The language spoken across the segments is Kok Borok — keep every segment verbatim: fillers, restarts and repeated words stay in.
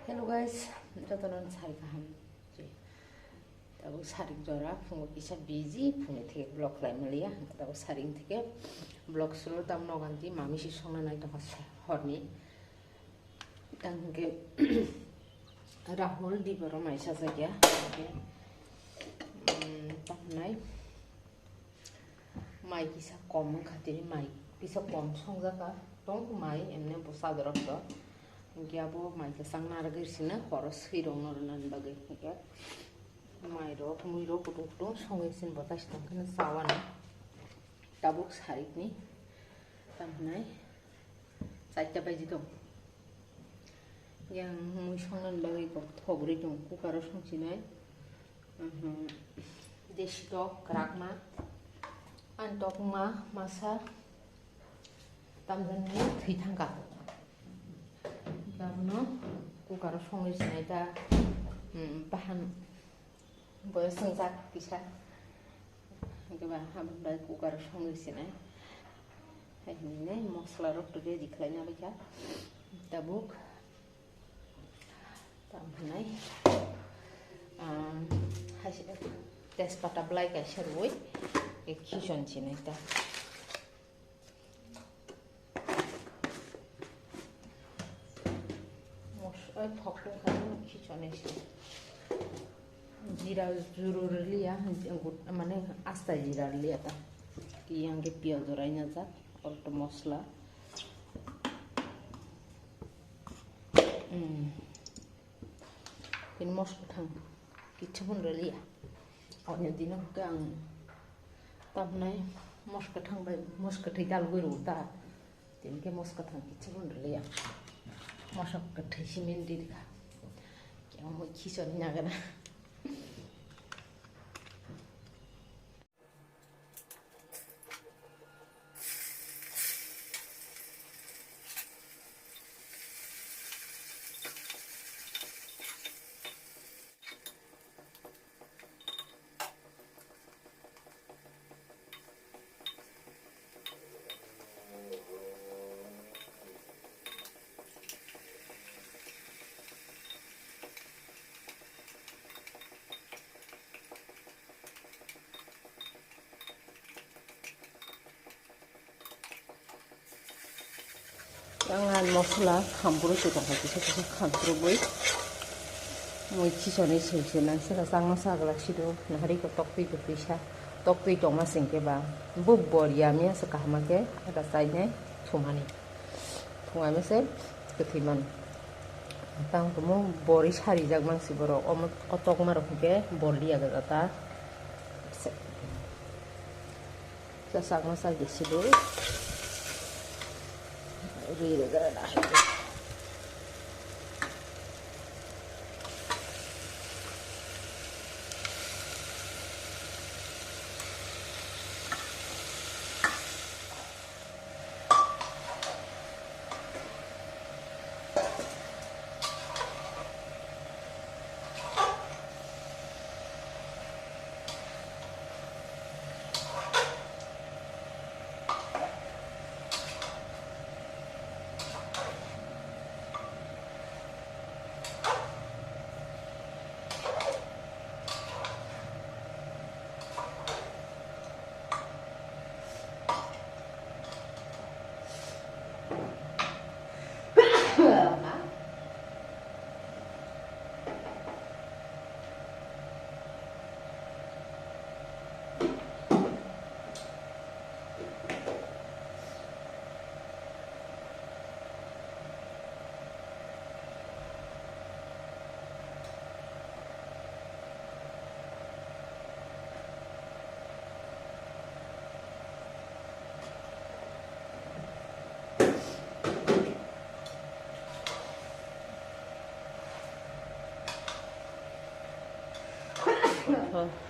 Hello guys, jotono sari kaham. Tabuk sarik jora phungo kisa busy, phungo theke vlog khlai maliya. Tabuk sarik theke vlog suru tam noganti mami si songna nai tongkha horni. Tang hwnkhe Rahul diboro mai sajak ya. Hwnkhe, um, tamo nai. Mai kisa kom wngkha tini, mai kisa kom songjak kha. Tong mai emne bwsa dorok to. Hwnkhe abo mai kwchang narwgwi sino horo swirokno rwnani bagwi. Hwnkhe mai rok, mui rok kutung kutung songwi sini bo taisi tongkheno chawano. Tabuk sarikni tamo nai. Chaita baji tong. Yang mui songnani bagwi kok thogri tong, cooker o songsinai. Mhm. Desi tok, kwrakma. Ani tokma, masa. Tamjani thwi thangkha. Abono cooker o songwi sinai ta, mm, bahan. Boyo swngjak kisa. Hwnkhe ba habang bai cooker o songwi sinai. Hai hwnwi nai mosla rok to ready khlaina baikha. Tabuk. Tam hwnai. Ah, hai se tejpata belai kaisa rwui. Khichon sinai ta. Mos-, ai, thok tong kha, khichon se. Jira juru rwliya, mane asta jira rwliya ta. Yang ke piyaj rai na jak, alto mosla. Hmm. Tini mos kwthang kichu phano rwliya. Oni dino hwnkhe ang tamnai mos kwthang bai mos kwthwi dalgwi rw ta. Tini khe mos kwthang kichu phano rwliya. Mos kwthwi simin ri kha. Khe omo khichon nagana. Yang ang mosla khamprui se tongkha, kisa kisa khamprubui. Mui chisoni soi se nang sika changma sagla sido, nahari ko toktwi toktwi sa, toktwi tongma singke ba. Bu bor yamya se kahama ke, ada chainai thumani. Thungami se kwthwi man. Tang tumo bori sari jak mang si borok, omo kotokma rok hwnkhe bor liya gada ta. Sa chakma chak di sido. Ri ri ri ri.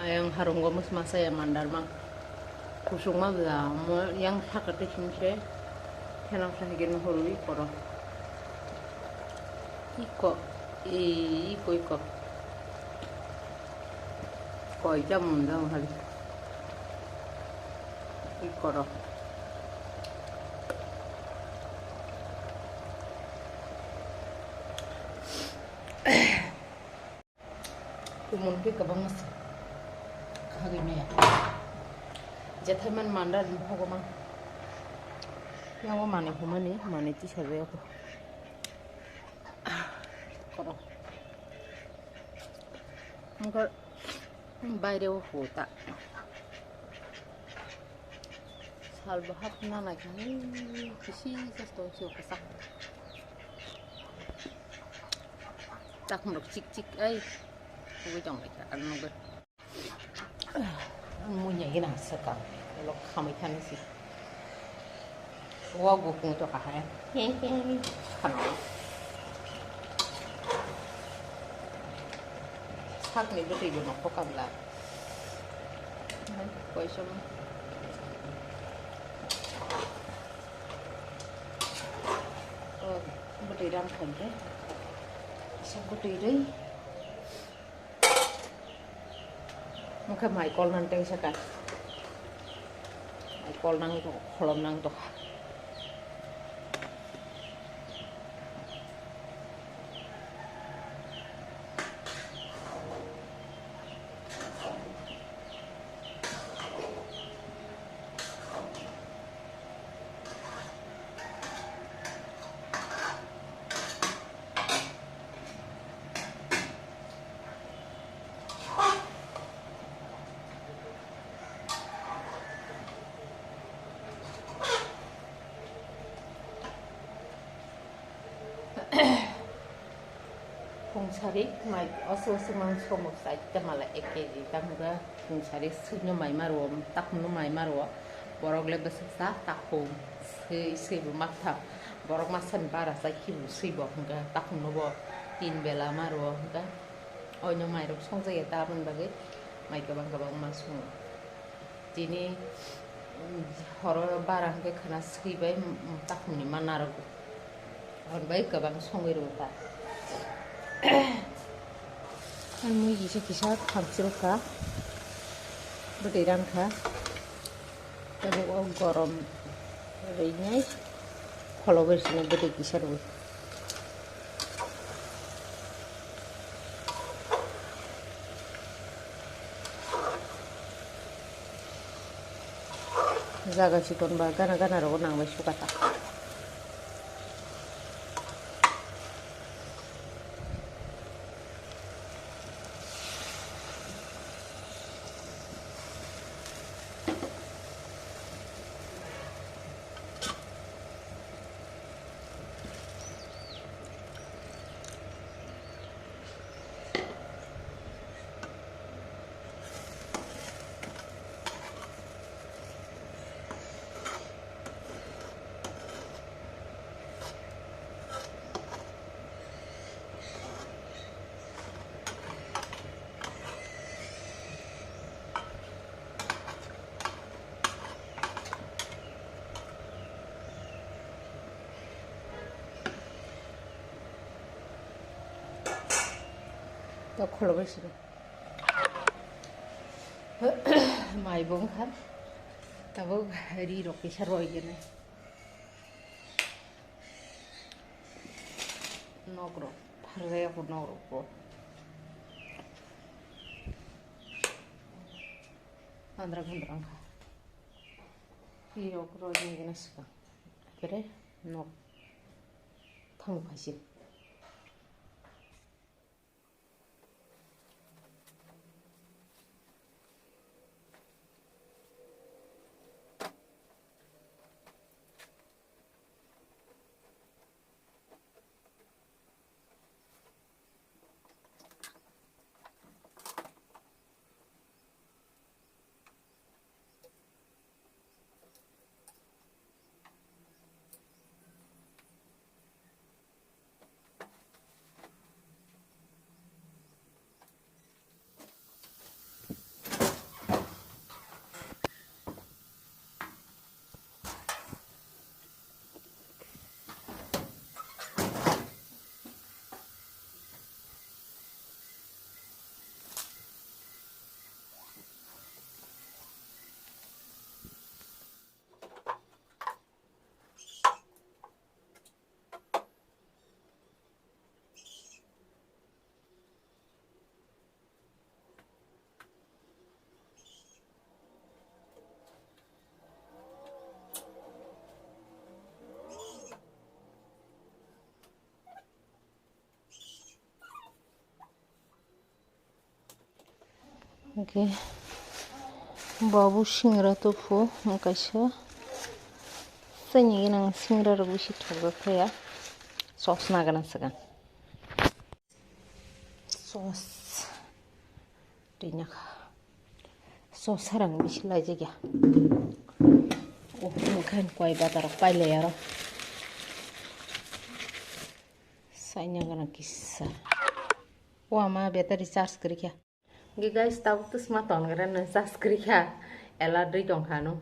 Ayang harungo mosma saya mandar mang. Kusung ma bla mo yang sakate simse. Khenang sa higin horui koro. Iko, i, iko, iko. Koi jam mundang hali. Iko ro. Kumun khe kwbangma se khagwi maya. Jethai man mandar ni bhogo mang. Yango manwi humani, manwi tisa jaya ko. Koro. Wngkha baire o huta. Salbo hapna naikha, kisi just tong sio kwchak. Takhumrok chik chik ai. Ugui tong laikha, ang nugui. Ang munya gina sakang. Lok khamai thani si. Wa gukung to kahai. Khana. Sakni bwtwi bo nokho kabla. Koisom. Oh, bwtwi ram khankhe. Sak bwtwi rwi. Mokhe mai kol nang tei saka. Mai kol nang to, kholom nang to. Khungsari mai oso oso mang somok chaita mala ek kg tamo ga khungsari swino mai maro takhumno mai maro borok le bwswk cha takhum swi swi bo maktham borok masa ni bara chai khibo swi bo hwnkha takhumno bo tin bela maro hwnkha oino mairok songjaya ta aboni bagwi mai kwbang kwbang ma songo. Tini, mm, horo bara hwnkhe khwna swi bai, mm, takhumni ma narwgo. Hor bai kwbang songwi rwo ta. Ang mui kisa kisa khangchil kha. Bwtwi ran kha. Tabuk o gorom rwnai kholo bai sini bwtwi kisa rwi. Jaga chikon ba gana gana rogo nang bai sukata. To kholo bai sini. Mai bo wngkha. Tabuk ri rok kisa roi gini. Nok rok pharjak bo nok rok bo. Andra gandra wngkha. Ri rok roi gini swkang. Tere nok thango phaising. Hwnkhe bo bo singra tuphu, kaisa chini gwnang singra rok bisi thokjak thaya, chosna gwnang swkang. Sos twi nakha. Sos sarang bisi laijak ya. Oh, mokhe koi bata rok pailai aro. Saina gana kisa. O ama battery charge kwrwi kha. Ge guys, tabuk to sma ton gana no charge kwrwi kha. Ela dui tong kha no.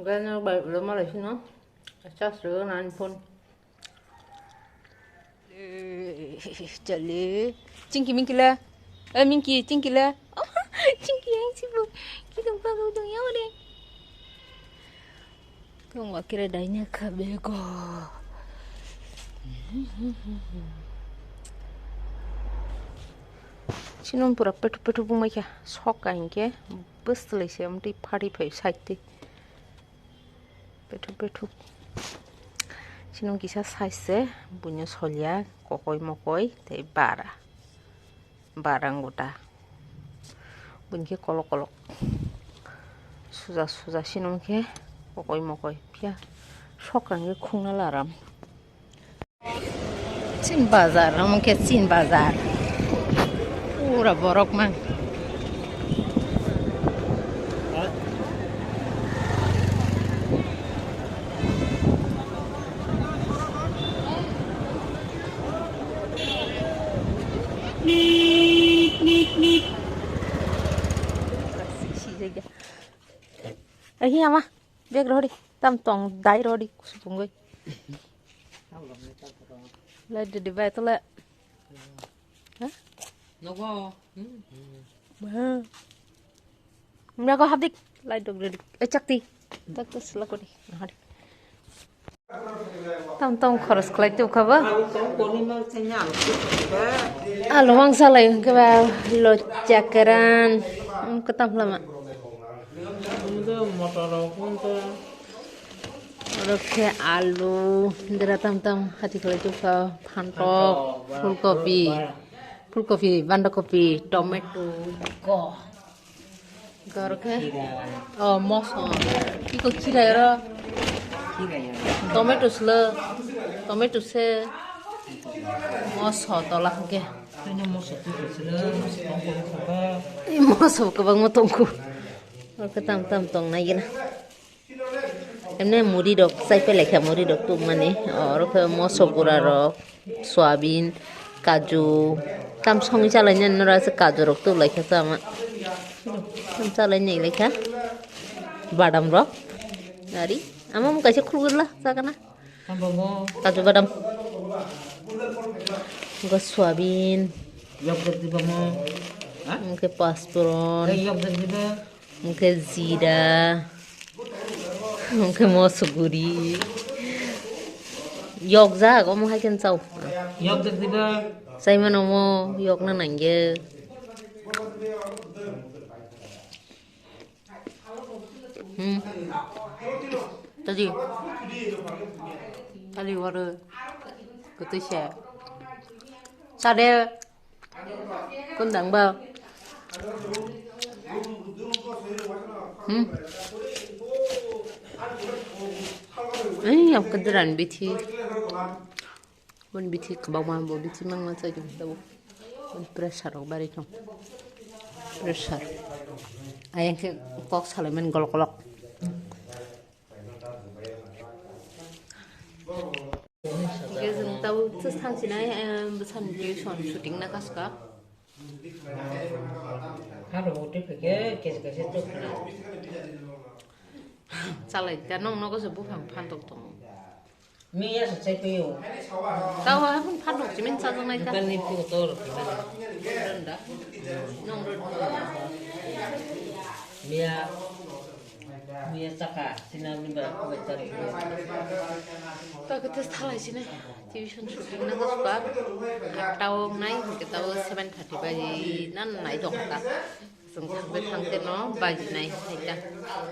Gana bai ulo malai sino. Charge rwgana ani phone. Chale. Chinky Minky le. Eh, Minky, Chinky le. Chinky yang sibo. Kidong pa kau dong yau de. Kong wa kira dai nya kha bego. Sinon pura petu petu bumai kha. Sok ka hinkhe. Bwswlai se amtwi phari phai side twi. Bethuk bethuk. Chini kisa size se buino solia kokoi mokoi tei bara. Bara wngkha ta. Buini khe kolok kolok. Suja suja chini khe kokoi mokoi. Phiya sokang khe khungna laram. Chin bazar, omo khe Chin bazar. Pura borok mang. Ahi ama, bag rodi, tam tong dai rodi, kusubungoi. Lai didi bai tole. Ha? Nogo. Hmm. Ba. Mra ko habdik lai dog didi. Eh, chakti. Tak tas la kodi. Hari. Tam tam khoros khlai tu khaba. Alu mangsa lai ke ba lo chakran. Ketam lama. Motor rok. Oro khe alu, dera tam tam hati khlai tongkha, phantok, phantok, phulkopi, phulkopi, bandakopi, tomato, go. Goro khe, oh, moso. Iko khirai oro. Tomato slo, tomato se. Moso tola hwnkhe. Moso kwbangma tongkhu. Oro khe tam tam tongnai gina. Emne muri rok chai pelaikha, muri rok tubmani. Oro khe moso gura rok, soyabin, kaju, tam songwi chalainani noro aswk kaju rok tublaikha tamo. Tam chalainai laikha. Badam rok. Ari, ama mung kaisa khulgwrla chakana. Kaju badam. Go soyabin. Hwnkhe paspuron. Hwnkhe jira, hwnkhe mosuguri. Yokjak, omo hai khe chao. Yokjak diba? Chaimano omo yokna nangya. Hmm. Tadi. Tadi waru. Kutu se. Sade. Kundang ba. Hmm. Ai, yang kederan bithi. Bon bithi kebang ma, bo bithi mang ma chai dum tau. Bon pressure rok bari thong. Pressure. Ayang ke kok salai men golok golok. Hingke chwng tabuk thangsinai, eh, bwsani tuition shooting na kaska. Haro hote pheke kesi kesi tuk khna. Chalai ta nong nogo se buphang phantok tongo. Miya se chai piyo. Tao ha phung phantok chimin chajaknai ta. Bukan ni pu tor. Ronda. Nong ronda. Miya. Miya chaka, sina ni ba, ba chari. Ta kete thalai sini. Tuition shooting na hospa. Tao nai, hingke tao seven thirty baji nan nai dong ta. Chwng thangte thangte no bajinai haita.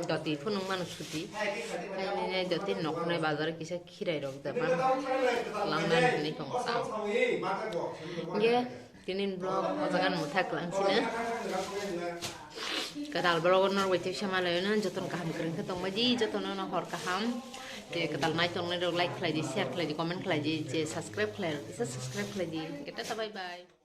Doti phunuk mano suti. Hainai doti noknai bazar kisa khirai rok japan. Langnani hinwi tong sa. Nge tinin vlog o jaga no mutha klang sina. Kadal vlog no rwai tei sama layo na joton kaham kwrwng khe tongbaji jotono no hor kaham. Te kadal nai tongnai rok like khlai di, share khlai di, comment khlai di, je subscribe khlai rok kisa subscribe khlai di. Tata bye bye.